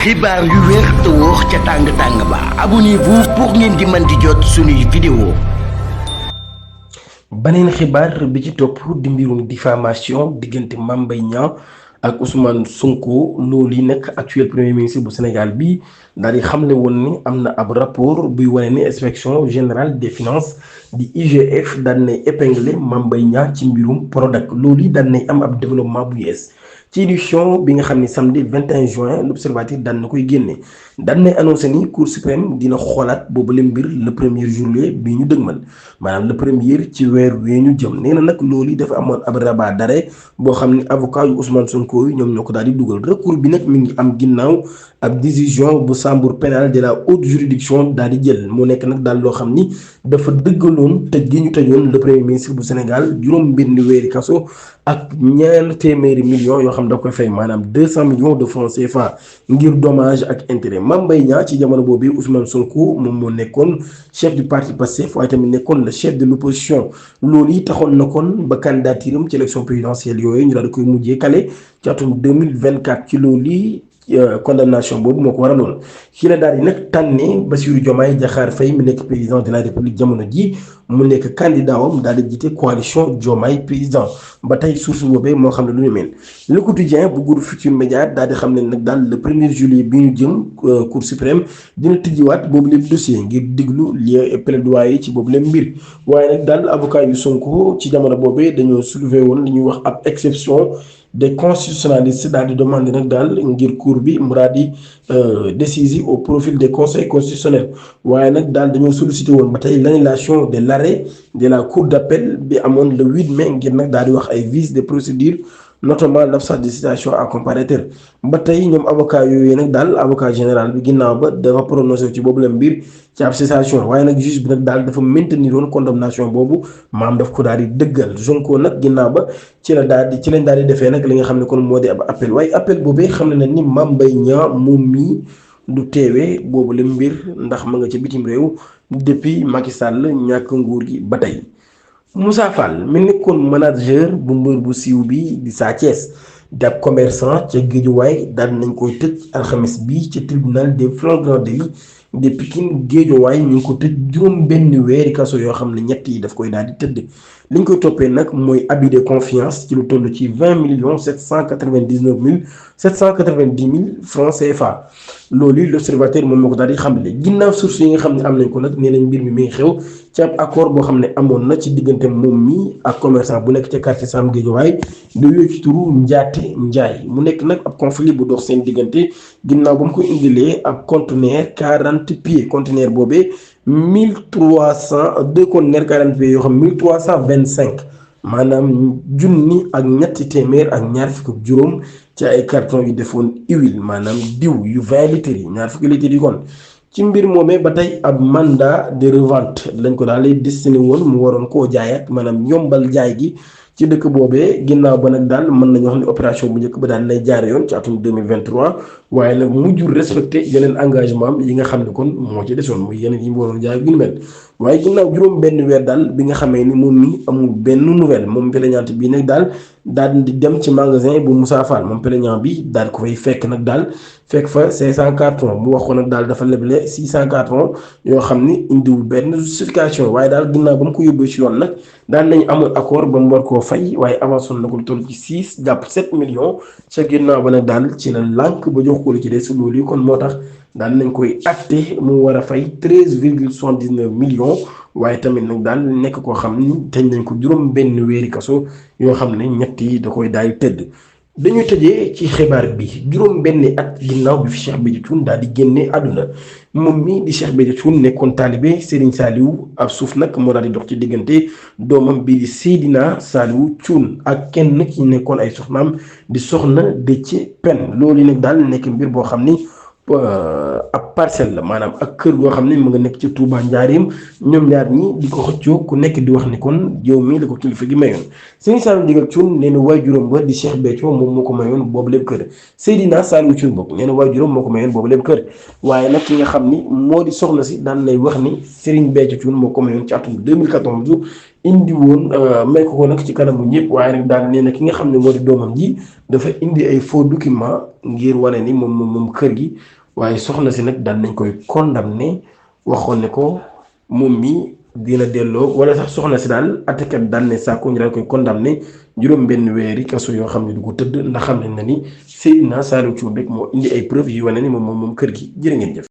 xibaar yu wér te wóor ca tàng-tàng ba abonnez-vous pour ngeen di mën di jot suñuy vidéo. beneen xibaar bi ci topp di mbirum diffamation diggante Mame Mbaye Niang ak Ousmane Sonko loolu yi nag actuel premier ministre bu Sénégal bi daal di xamle woon ni am na ab rapport buy wane ni inspection générale des finances di IGF daan nay épinglé Mame Mbaye Niang ci mbirum Prodac loolu yi daan nay am ab développement bu yees. ci édition bi nga xam ni samedi 21 juin l'observateur daan na koy génne daan nay annoncé ni cour suprême dina xoolaat boobu la mbir le premier juillet bi ñu dëgmal maanaam le premier ci weer wee ñu jëm nee na nag loolu dafa amoon ab rabat d'arrêt boo xam ni avocat yu Ousmane Sonko yi ñoom ñoo ko daal di dugal recours bi nag mi ngi am ginnaaw ab décision bu chambre pénale de la haute juridiction daal di jël mu nekk nag daal loo xam ni dafa dëggaloon tëj gi ñu tëjoon le premier ministre bu Sénégal juróom benn weeri kaso ak ñaar téeméeri millions yoo xam da koy fay maanaam 200 millions de francs CFA ngir dommage ak intérêt. Mame Mbaye Niang ci jamono boobu Ousmane Sonko moom moo nekkoon chef du parti Pastef waaye tamit nekkoon le chef de l'opposition loolu yi taxoon na kon ba candidature am ci élection présidentielle yooyu ñu daal di koy mujjee kale ci atum 2024 ci loolu yi condamnation boobu moo ko waraloon ci la daal di nag tànnee Bassirou Diomaye Diakhar Faye mu nekk président de la République jamono ji mu nekk candidat wam daal di jiite coalition Diomaye président ba tey source boobee moo xam ne lu ñu mel. Le Quotidien bu groupe Futurs Médias daal di xam ne nag daal le 1er juillet bi ñu jëm cour suprême dina tijjiwaat boobu lépp dossier ngir diglu li plaidoyer ci boobu lépp mbir waaye nag daal avocat yu Sonko ci jamono boobee dañoo soulever woon li ñuy wax ab exception des constitutionnalistes daal di demandé nag daal ngir cour bi mu daal di décider au profil des conseils constitutionnels waaye nag daal dañoo sollicité woon ba tey l'annulation de l'arrêt de la cour d'appel bi amoon le 8 mai ngir nag daal di wax ay vices de procédure notamment l'absence de citation à comparaître ba tey ñoom avocat yooyu nag daal avocat général bi ginnaaw ba dafa prononcé ci boobu la mbir ci ab cessation waaye nag juge bi nag daal dafa maintenir woon condamnation boobu maam daf ko daal di dëggal Sonko nag ginnaaw ba ci lañ daal di defee nag li nga xam ne kon moo di ab appel waaye appel boobee xam ne na ni Mame Mbaye Niang moom mii du teewee boobu la mbir ndax ma nga ca bitim réew depuis Macky Sall ñàkk nguur gi ba tey. Moussa Fall mi nekkoon manager bu mbër bu siiw bi di Sa Thiès di ab commerçant ca Guédiawaye daal nañ koy tëj alxames bi ci tribunal des flagrants délits de Pikine Guédiawaye ñu ngi ko tëj juróom benn weeri kaso yoo xam ne ñett yi daf koy daal di tëdd liñ koy toppee nag mooy abus de confiance ci lu toll ci 20,799,790 francs CFA loolu l'observateur moom moo ko daal di xamle ginnaaw source yi nga xam ne am nañ ko nag nee nañ mbir mi ngi xew ci ab accord boo xam ne amoon na ci diggante moom mi ak commerçant bu nekk ca quartier Sam Guédiawaye di yooyu ci turu Njaate Njaay mu nekk nag ab conflit bu dox seen diggante ginnaaw ba mu ko indilee ab conteneur 40 pieds conteneur boobee 2 conteneurs 40 pieds yoo xam 1325 maanaam junni ak ñetti téeméer ak ñaar fukk ak juróom ci ay carton yu defoon huile maanaam diw yu 20 litres yi ñaar fukki litres yi kon ci mbir moomee ba tey ab mandat de revente lañ ko daal di destiné woon mu waroon koo jaayaat maanaam yombal jaay gi ci dëkk boobee ginnaaw ba nag daal mën nañu wax ne opération bu njëkk ba daal lay jaare yoon ci atum 2023 waaye nag mujjul respecté yeneen engagement am yi nga xam ne kon moo ci desoon muy yeneen yi mu waroon jaay gu ñu mel waaye ginnaaw juróom benn weer daal bi nga xamee ni moom mi amul benn nouvelle moom plaignante bii nag daal di dem ci magasin bu Moussa Fall moom plaignant bi daal ko fay fekk nag daal fekk fa 500 cartons mu wax ko nag daal dafa leble 600 cartons yoo xam ni indiwul benn justification waaye daal ginnaaw ba mu ko yóbbee ci yoon nag daal nañu amul accord ba mu war koo fay waaye avance na ko lu toll ci 6 jàpp 7 millions ca ginnaaw ba nag daal ci la lànk ba jox ko lu ci des loolu yi kon moo tax daal nañ koy acté mu war a fay 13,79 millions waaye tamit nag daal nekk koo xam ni tëj nañ ko juróom benn weeri kaso yoo xam ne ñett yi da koy daal di tëdd. dañuy tëjee ci xibaar bi juróom benn at ginnaaw bi fi Cheikh Béthio Thioune daal di génne àdduna moom mi di Cheikh Béthio Thioune nekkoon taalibe Serigne Saliou ab suuf nag moo daal di dox ci diggante doomam bii di Seydina Saliou Thioune ak kenn ki nekkoon ay soxnaam di soxna Déthié Pène loolu nag daal nekk mbir boo xam ni ab parcelle la maanaam ak kër goo xam ne mu nga nekk ci Touba Njaareem ñoom ñaar ñi di ko xëccoo ku nekk di wax ni kon yow mii la ko kilifa gi mayoon Serigne Saliou Ndigal Thioune nee na waajuram ba di Cheikh Béthio moom moo ko mayoon boobu lépp kër Seydina Saliou Thioune boobu nee na waajuram moo ko mayoon boobu lépp kër waaye nag ki nga xam ni moo di soxna si daan lay wax ni Serigne Béthio Thioune moo ko mayoon ci atum 2014 indi woon may ko nag ci kanamu ñëpp waaye nag daal nee na ki nga xam ne moo di doomam ji dafa indi ay faux document ngir wane ni moom kër gi waaye soxna si nag daal nañ koy condamné waxoon ne ko moom mi dina delloo wala sax soxna si daal atekat daal ne saako ñu daal koy condamné juróom benn weeri kaso yoo xam ne du ko tëdd ndax xam nañ na ni Seydina Saliou Thioune rek moo indi ay preuve yu wane ni moom kër gi jërë ngeen jëf